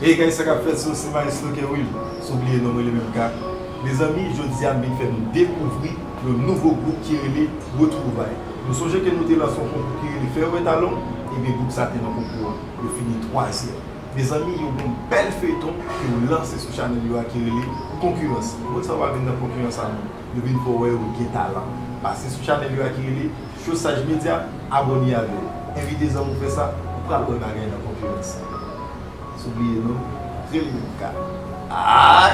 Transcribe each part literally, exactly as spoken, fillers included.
Hey guys, sa k ap fèt? So, se Maestro Kerwil. San bliye non, mwen rele menm Gak. Mezanmi, jodi a m vin fè nou dekouvri yon nouvo gwoup ki rele Retwouvay. Nou sonje ke nou te lanse yon konkou ki rele Fè Wè Talon, ebyen gwoup sa te nan konkou an. Yo fini twazyèm. Mezanmi, yo gen yon bèl feyton ke yo lanse sou chanèl yo a ki rele Konkirans. Moun sa yo pral vin nan konkirans a nou. Yo vin fè w wè yo gen talan. Pase sou chanèl yo a ki rele Chosaj Media, abòne avè yo. Envite zanmi w fè sa, ou pral wè bagay nan konkirans. San bliye non, rele menm Gak. Ay!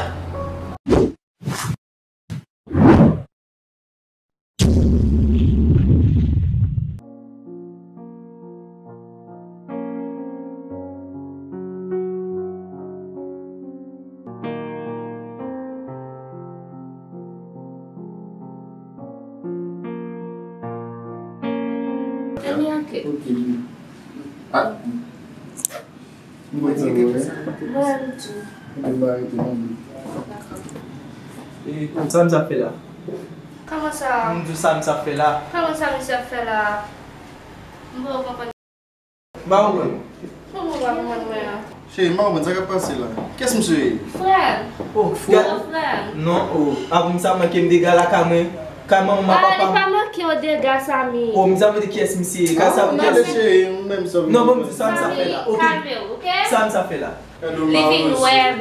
Ann antre. Ok. Ah. Mwen di ke konsa. Mwen di. Mwen pa rete non. Dakò. E, sa misye ap fè la? Kòman sa? M di sa misye ap fè la? Kòman sa misye ap fè la? M pa konprann. M pa konprann. Kòman w pa konprann mwen an? Cheri, m pa konprann sa k ap pase la. Kiyès misye ye? Frè m. Oh, frè m. Non, oh. Apre m sa manke m dega lakay mwen. Kay manman m ak papa m. Ah, li pa manke w dega, Samy. Oh, m sa mande kiyès misye ye. Kay sa pou kiyès? Cheri, m menm sa. Non, bon, m di sa misye ap fè la. Ok. Samy, kalme w, ok? Sa misye ap fè la? Li vin wè m.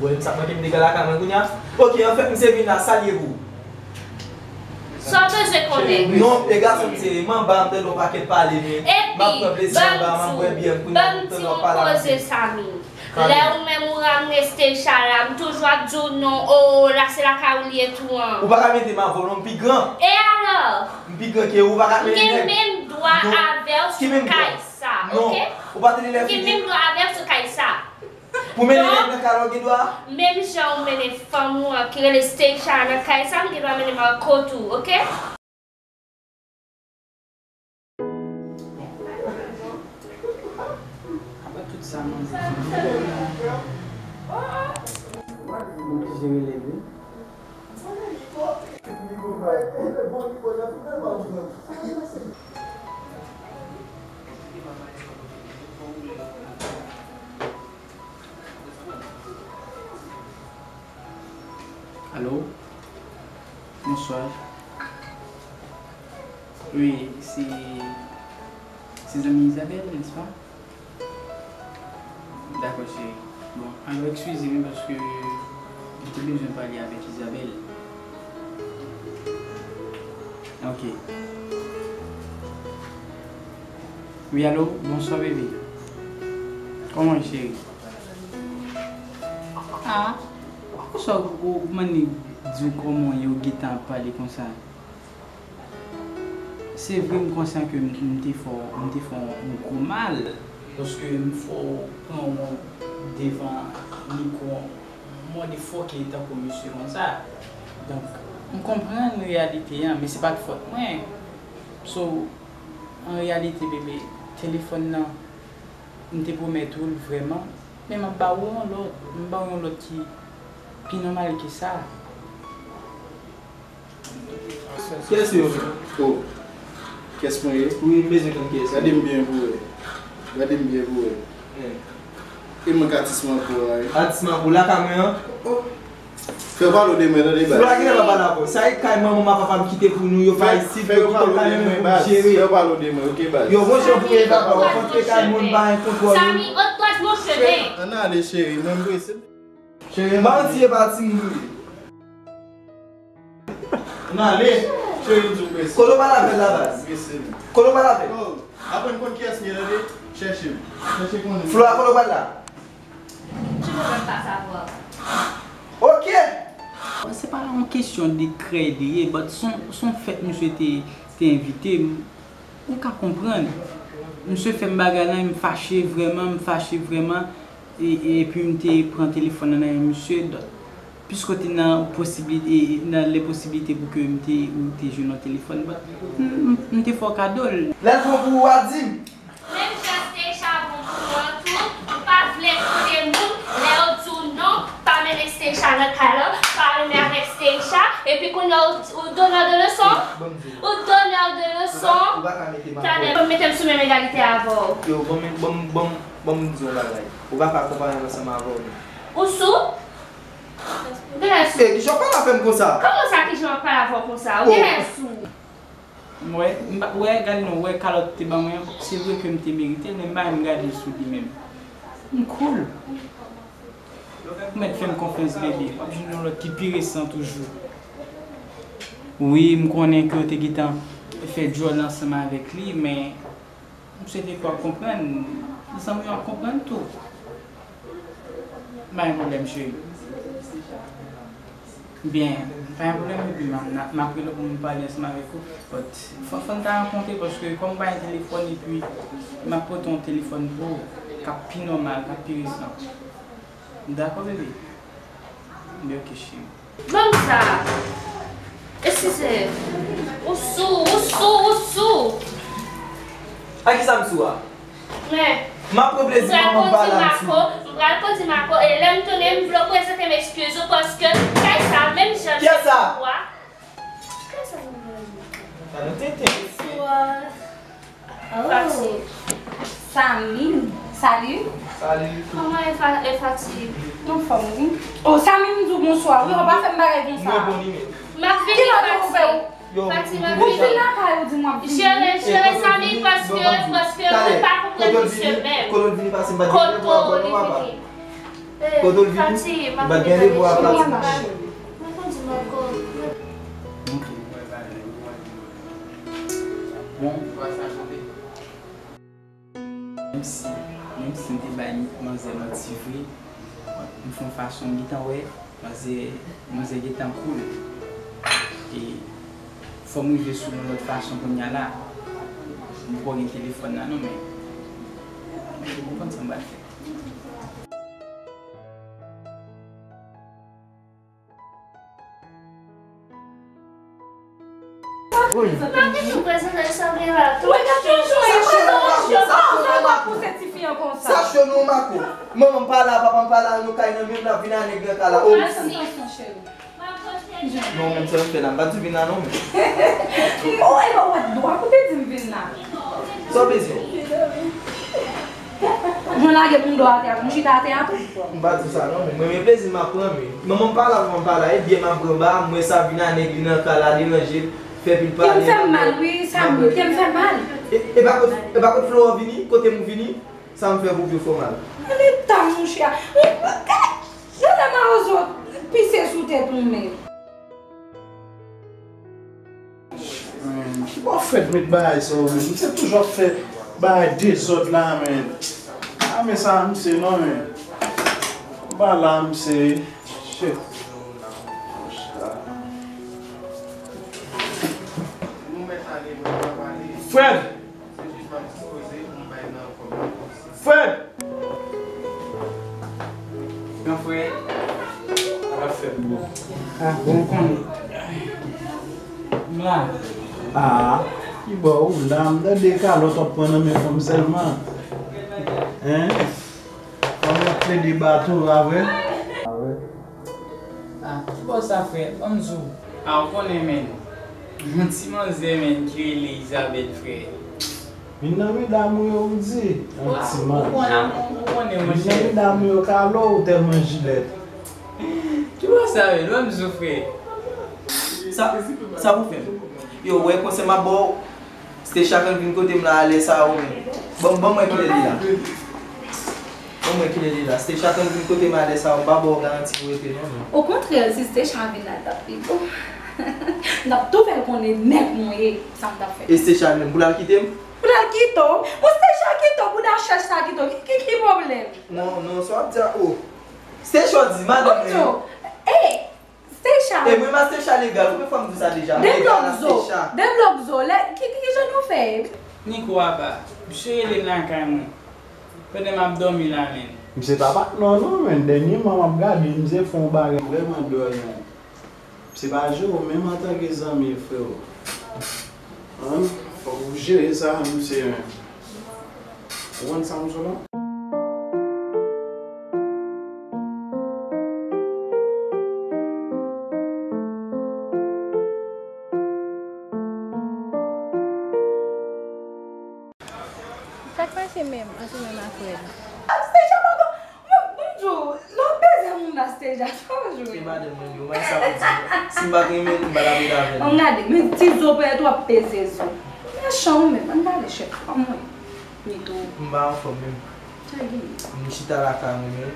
Wè m sa manke m dega lakay mwen kounye a. Ok, anfèt, misye vin la, salye pou ou. Sa w bezwen konnen? Non, e gason misye ye, m anba, m tande yon pakèt pale, men m ap pran plezi anba, m ap bwè byè m kounye a, m tande w ap pale avè m. Epi, ban m di w, ban m di w yon koze, Samy. Lè ou menm ou ramne Stecha la, m toujou ap di w non, o, la se lakay ou li ye tou an. Ou pa ka mete m avè w non, m pi gran. E alò? M pi gran ke ou, ou pa ka mete nèg. M gen menm dwa avè w sou kay sa, ok? Ou pa tande lè fini. M gen menm dwa avè w sou kay sa. Pou mennen nèg nan kay la, ou gen dwa? Menm jan ou mennen fanm ou an ki rele Stecha nan kay sa, m gen dwa mennen Marco tou, ok? Apa tout sa manzè fè? M oblije rele l wi. Alo? Bonswa. Wi, se, se zanmi Isabelle, nèspa? Dakò, cheri. Bon, alò, eskize m paske m te bezwen pale avèk Isabelle. Ok. Wi, alo, bonswa, bebe. Kòman w ye, cheri? Ah, poukisa w, w, w mande di w kòman w ye, w gentan ap pale konsa? Se vre, m konsyan ke m, m te fè w, m te fè w yon gwo mal. Paske m fè w pran wont devan mikwo, m wè de fòkè tankou misye konsa. Donk, m konprann reyalite an, men se pa t fòt mwen. So, an reyalite, bebe, telefòn nan, m te pwomèt ou l vrèman, men m ap ba ou yon lòt, m ba ou yon lòt ki pi nòmal ke sa. Kiyès ou ye? Oh. Kiyès mwen ye? Wi, m bezwen konn kiyès ou ye. Gade m byen pou wè. Gade m byen pou wè. Eh. E mwen k atis Marco a, wi. Atis Marco, lakay mwen an? Oh. Fè w pale w de mwen, tande, baz. Flo a genlè pa pale avè w. Sa e kay manman m ak papa m kite pou nou, yo pa isit, yo kite l kay mwen pou m jere. Fè w pale w de mwen, ok, baz? Yo, bon jan pou e papa w, w antre kay moun pa gen kontwòl. Samy, ôte-toi de mon chemin. Ann ale, cheri, mwen m prese. Cheri, m pa di e pa timoun ou ye. Ann ale, cheri, m di w prese. Kote w pale avè l la, baz? Prese, men. Kote w pale avè l? Oh, aprann konn kiyès m ye, tande? Chèche m. Chèche konnen. Flo a, kote w pale la? Tu ne veux même pas savoir. Ok. Se pa yon kesyon de krèy li ye, but se yon, se yon fèt misye te, te envite m. Ou ka konprann. Misye fè m bagay la, m fache vrèman, m fache vrèman. E, e, epi m te pran telefòn nan nan men misye. Donk, piske w te nan posibilite, nan lenposibilite pou ke m te, ou te jwenn yon telefòn, m, m, m te fè w kado l. Lè l bon pou ou a, di m. Menm jan Stecha bon pou ou an tou, ou pa vle koute moun, lè yo di w non, pa mennen Stecha nan kay lan, pa renmen avèk Stecha, Epi kounye a, ou, ou donneur de leçon? Ban m di w. Ou donneur de leçon? Ou pa, ou pa ka mete m akò. Talè, ban m mete m sou menm egalite avè w. Yo, ban m, ban m, ban m, ban m di w yon bagay. Ou pa ka konpare m ansanm avè w menm. Ou sou? Ou genlè sou. E, kijan w pale avè m konsa? Kòman sa, kijan w ap pale avè w konsa? Ou genlè sou. M wè, m pa, wè, gade non, wè kalòt te ban mwen an, se vre ke m te merite l, men m pa menm gade l sou li menm. M cool. Ou mèt fè m konfyans, bebe. W ap jwenn yon lòt ki pi resan toujou. Wi, m konnen ke w te gentan fè djòl ansanm avèk li, men m swete ke w ap konprann. Zanmi w ap konprann tou. M pa gen pwoblèm, cheri. Byen, pa gen pwoblèm, epi m, m, m ap rele w pou m pale ansanm avèk ou. But, fò, fò n ta rankontre, paske kòm m pa gen telefòn, epi m ap pote yon telefòn pou ou, k ap pi nòmal, k ap pi resan. Dakò, bebe? Byen, ok, cheri. Ban m sa. Eskize. Ou sou, ou sou, ou sou. A kisa m sou a? Men, m ap pran plezi m pran m pale ak sou. M pral kondi Marco, e lè m tounen, m vle w prezante m eskiz ou, paske kay sa, menm jan m te di w a. Kiyès sa? Kiyès sa nou pral ye? Sa nou tenten. Bonsoir. Oh. Fati. Samim. Salut. Salut. Kòman e Fa-, e Fati? Anfòm, wi. Oh, Samim di w bonswa. Wi, ou pa fè m bagay konsa. Mwen bon li menm. M ap vini, Fati. Fati, m ap vini. Ou vin lakay ou di m w ap vini. Jere, jere Samim paske, paske ou pa konprann misye menm. Kote l vini pase, m pa t gen pou w papa. Kote l vini, m pa t gen pou w papa. Mwen kondi Marco. Ok. Bon. Menm si, menm si m te bay manzè manti vre, m fè yon fason m gentan wè manzè, manzè gentan cool. E fò m rive sou l yon lòt fason kounye a la. M poko gen telefòn nan non, men m konprann sa m pral fè. Wi. M ap vin prezante sa gen la tou. Mwen t ap toujou ye cheri. Sa cho nou Marco. Sa cho nou Marco. Manman m pa la, papa m pa la, nou kay nan menm la, vin a nèg nan kay la. Oh. Al san tansyon, cheri. Non, menm sa m fè la, m pa di vin la non, men. Oh, e pa w dwa pou te di m vin la. Sa w bezwen? Mwen lage moun dò atè a, pou m chita atè a tou. M pa di w sa non, men mwen men plezi m ap pran, men. Manman m pa la, papa m pa la, e byen m ap pran ba, m wè Savina nèg li nan kay la, deranje, fè pil pale. Kè m fè m mal, wi, Samy, kè m fè m mal. E, e pa kot, e pa kot Florent vini, kote m vini, sa m fè pou pye fò mal. Gade ta mouche a. Gade, gade mawozo pise sou tèt ou menm. Men, ki bò Fred met bagay sa yo, men? Misye toujou ap fè bagay dezòd la, men. A, men sa, misye non, men. Ba la, misye. Shit. Fred! Fred! Gran frè, sa k ap fèt, bro? Ah, bon, konnen. M la. Ah, ki bò ou la? M tande kalòt w ap pran nan men fanm sèlman. Hein? Fanm w ap plede ba tou, pa vre? Pa vre? Ah, ki bò sa, frè? Ban m di w. Ah, ou konnen, men. Yon ti manzè, men, ki rele Isabelle, frè. Vin nan medam ou yo, ou di. Yon ti manzè. Ou konnen, ou konnen, monchè. Vin nan medam ou yo, kalo ou tèlman jilèt. Ki bò sa, men? Ban m di w, frè. Sa, sa pou fè m? Yo, wè, konsèy m ap ba w. Stecha konn vin kote m la alè sa yo menm. Ban, ban m wè kilè li la. Ban m wè kilè li la. Stecha konn vin kote m alè sa yo, m pa ba w garanti pou rete non, men. Okontrè, si Stecha vin la, l t ap pi bon. M t ap tou fè l konnen nèg mwen ye, sa m t ap fè. E Stecha menm, pou l al kite m? Pou l al kite w? Bon, Stecha kite w, bouda chèch sa kite w. Ki, ki, ki pwoblèm? Non, non, sa w ap di a, oh. Stecha di, madanm mwen. Ey! Stecha. E mwen, ma Stecha legal, konbyen fwa m di w sa deja? Deblòk zo. Deblòk zo. Lè, ki, ki, ki jan nou fè? Niko apa, misye rele m lakay mwen. Pandan m ap dòmi la, men. Misye pa patnè w non, men. Dènyèman m ap gade, misye fè yon bagay vrèman dwòl, men. Misye pa jere w menm antanke zanmi, freo. An, fòk ou jere sa, misye, men. Ou konn sa m sou la? Deja sa w jwe. E madanm mwen, yo, mwen sa pou di. Si m pa t renmen l, m pa t ap ret avè l. Ann gade, men ti zo pèt w ap peze zo. Mechan ou menm, ann gade chèf, anmwe. Mito. M pa anfòm menm. Sa gen? M chita lakay mwen menm.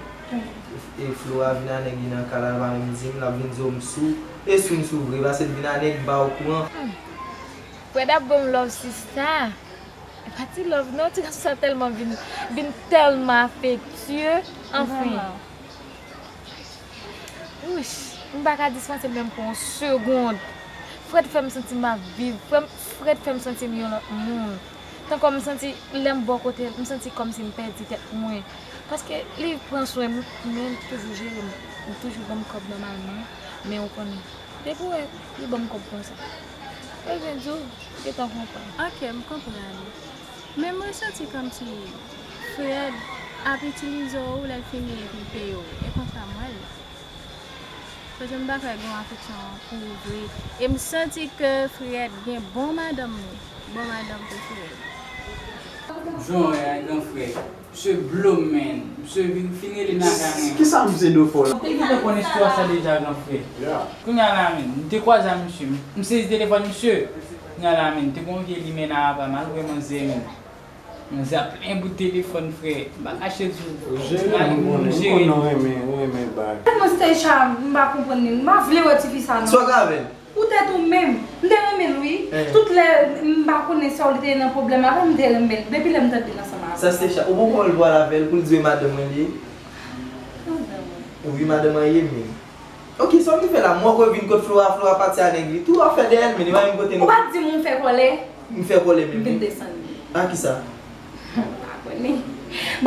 E Flora vin a nèg li nan kay la, l pa menm di m, l ap vin di w m sou. E sou m sou vre, paske l vin a nèg m pa okouran. Frèd ap ban m love sista. E pa ti love non, ti gason sa tèlman vin, vin tèlman afektye. Anfen. Wouch, m pa ka dispanse l menm pou yon segonn. Frèd fè m santi m ap viv. Frè m, Frèd fè m santi m yon lòt moun. Tankou m santi lè m bò kote l, m santi kòmsi m pèdi tèt mwen. Paske li pran swen m, men li toujou jere m. Li toujou ban m kòb nòmalman, men ou konnen. Depi w wè li ban m kòb konsa, mwen vin di w, gentan konprann. Ok, m konprann. Men mwen santi kòmsi Frèd ap itilize w lè l fini epi l peye w. E konsa m wè l. Paske m pa kwè gen yon afeksyon pou ou vre. E m santi ke Frèd gen bon madanm li. Bon madanm pou Frèd. Jan w wè a, gran frè. Misye blow m, man. Misye vin fin rele nan kay mwen. Kisa misye do fò la? M te gentan konn istwa sa deja, gran frè. Yeah. Kounye a la, man, m te kwaze ak misye. M, m sezi telefòn misye. Kounye a la, man, m te gon vye limena apa, m al wè manzè, man. Manzè a plen bout telefòn, frè. M pa kache di w. Ou jere, m konnen, m konnen w renmen, w renmen bay. Tèlman Stecha, m pa konprann li. M pa vle wè tifi sa, non. Sa w ka avè l? Poutèt ou menm, m te renmen l wi. Eh. Tout lè m pa konnen sa w li te nan pwoblèm avè m, m te renmen l. Depi lè m tande l ansanm avè m. Sa se cha-, ou poko wè l pral avè l pou l di w e madanm mwen li ye? Madanm mwen. Wi, madanm mwen ye, men. Ok, sa w vin fè la? M wè w vin kot Flora, Flora pati a nèg li. Tou w ap fè dèyè l, men li pa menm kote nou. Ou pa t di m ou fè kòlè? M fè kòlè menm. M vin desann li. A kisa? M pa konnen.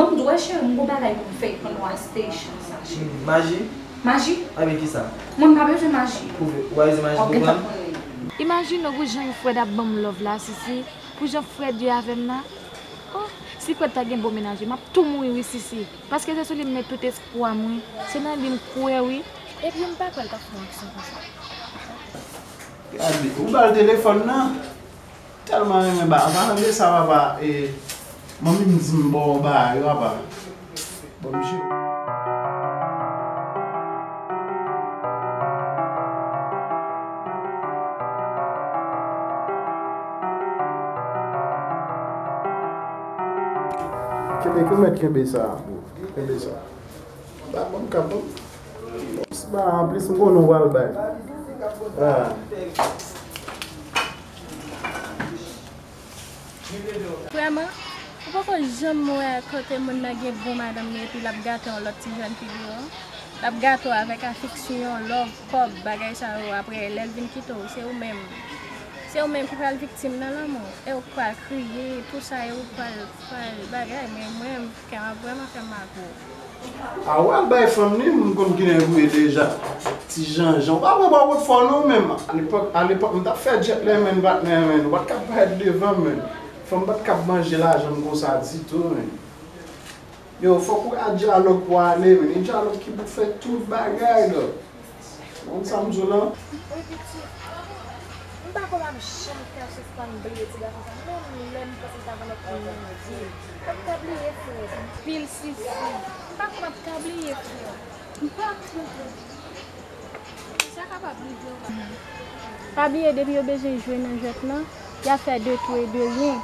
Bon, m di w, cheri, m gon bagay pou m fè pandan w a Station sa, cheri. Hmm, maji? Maji? Avèk kisa? Mwen, m pa bezwen maji. Ou, ou pa bezwen maji pou pran? Imajine w pou jan Frèd ap ban m love la, Sisi. Pou jan Frèd ye avè m nan. Oh, si Frèd ta gen bon menaje, m ap tou mouri wi, Sisi. Paske se sou li m met tout espwa m wi. Se nan li m kwè wi. Epi m pa kwè l t ap fè yon aksyon konsa. Gade, ou ba l telefòn nan. Tèlman renmen ba, pa tande sa papa, e, manmi m di m ba w bagay yo apa. Bon, misye. Kenbe, kenbe, kenbe sa, bro. Kenbe sa. Ba, ban m kap, ban m. Bon, se pa anplis, m konnen w pral bay. Ah. Vrèman, ou poko janm wè kote moun nan gen bon madanm li epi l ap gate yon lòt ti jèn fi deyò? L ap gate w avèk afeksyon, love, kòb, bagay sa yo. Apre, lè l vin kite w, se ou menm. Se ou menm ki pral viktim nan lanmou. E ou k pral kriye, tou sa, e ou k pral, pral bagay. Men mwen, kè m ap vrèman fè m mal pou ou. A, w al bay fanm li, m konn kilè l ye deja. Ti Janjan. W pa pran pa wot fò non menm. Alepòk, alepòk, m t ap fè djèt lè menm, patnè menm. W pa t ka parèt devan m menm. Fanm pa t ka manje lajan m konsa ditou menm. Yo, fòk ou a dyalòg pou ale menm. E dyalòg ki pou fè tout bagay la. Konn sa m di w lan? Wi, pitit. M pa kwè m ap janm ka sispann bliye ti gason sa. Menm lè m panse l ta vann lòt moun nan vil, m p ap ka bliye Frèd. Pil Sisi. M pa kwè m ap ka bliye Frèd. M pa kwè. Sa kapab rive w pa. Pa bliye, depi yo bezwen jwe nan jwèt lan, y ap fè de tou e de rien.